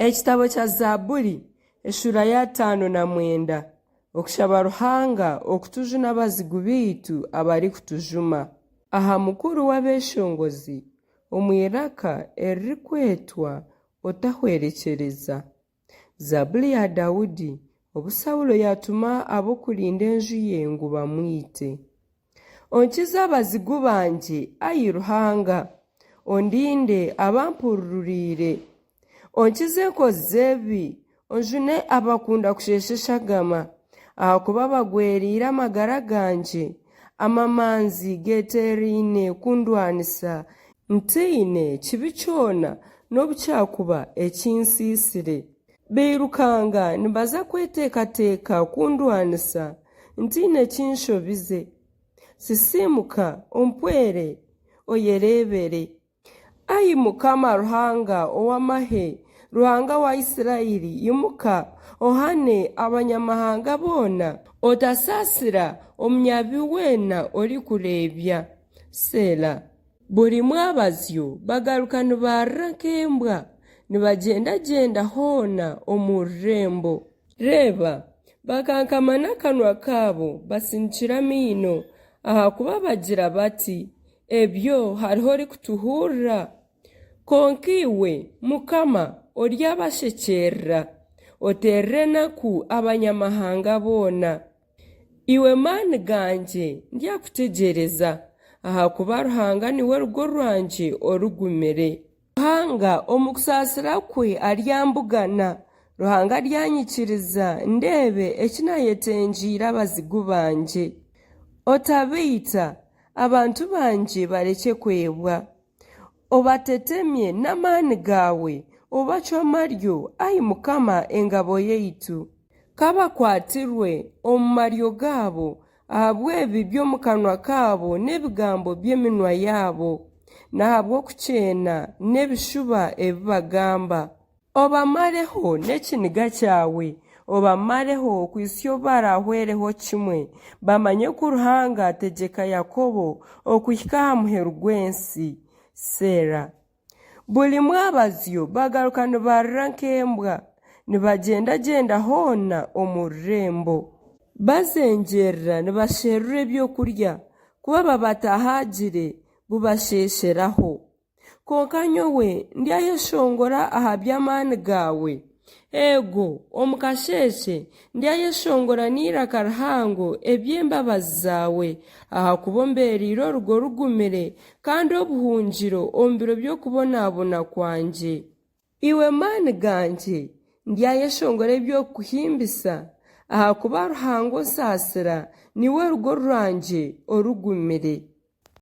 Ekitabo kya Zaaburi eshuura y'ataano na mwenda Okushaba Ruhanga okutujuna abazigu baitu abarikutujuma. Aha mukuru w'abeeshongozi, omu iraka eririkwetwa Otahwerekyereza. Zaaburi ya Daudi, obu Saulo yaatuma ab'okurinda enju ye ngu bamwite. Onkize abazigu bangye, ai Ruhanga, ondinde abampurururiire. Onkize enkozi z'ebibi, onjune abakunda kusheesha eshagama, ahakuba bagwereire amagara gangye, amamanzi geeteeraine kundwanisa, ntaine kibi kyona n'obu kyakuba eki nsiisire. Bairukanga nibaza kweteekateeka kundwanisa, ntaine ki nshobize. Sisiimuka, ompwere, oyereebere. Ai Mukama Ruhanga ow'amahe, Ruhanga wa Isiraeli, imuka, ohane abanyamahanga boona, otasaasira omunyabibi weena orikureebya. Seela. Buri mwabazyo bagaruka nibarira nk'embwa, nibagyendagyenda hoona omu rurembo. Reeba, bakankama n'akanwa kaabo batsinikire amaino, ahakuba bagira bati, Ebyo hariho orikutuhurira? Kwonka iwe, Mukama, oryabashekyeerera, oteerere enaku abanyamahanga boona. Iwe maani gangye, ndyakutegyereza, ahakuba Ruhanga niwe rugo rwangye orugumire. Ruhanga omu kusaasira kwe aryambugana, Ruhanga aryanyikiriza ndeebe eki naayetengyeire abazigu bangye. Otabaita, abantu bangye barekye kwebwa. Obatetemye n'amaani gaawe, obacwe amaryo, ai Mukama engabo yaitu. Ka bakwatirwe omu maryo gaabo, ahabw'ebibi by'omu kanwa kaabo n'ebigambo by'eminwa yaabo, n'ahabw'okukyeena n'ebishuba ebi bagamba. Obamareho n'ekiniga kyawe, obamareho okuhitsya obu baraahwereho kimwe, bamanye ku Ruhanga ategyeka Yakobo okuhika aha muheru gw'ensi. Seera. Buri mwabazyo bagaruka nibarira nk'embwa, nibagyendagyenda hoona omu rurembo. Bazengyerera nibasherura ebyokurya, ku baba batahaagire bubasheesheraho. Kwonka nyowe ndyayeshongora aha by'amaani gaawe. Eego, omu kasheeshe ndyayeshongora n'eiraka rihango eby'embabazi zaawe, ahakuba ombeereire orugo rugumire kandi obuhungiro omu biro by'okubonabona kwangye. Iwe maani gangye, ndyayeshongora eby'okukuhimbisa, ahakuba Ruhanga onsaasira niwe rugo rwangye orugumire.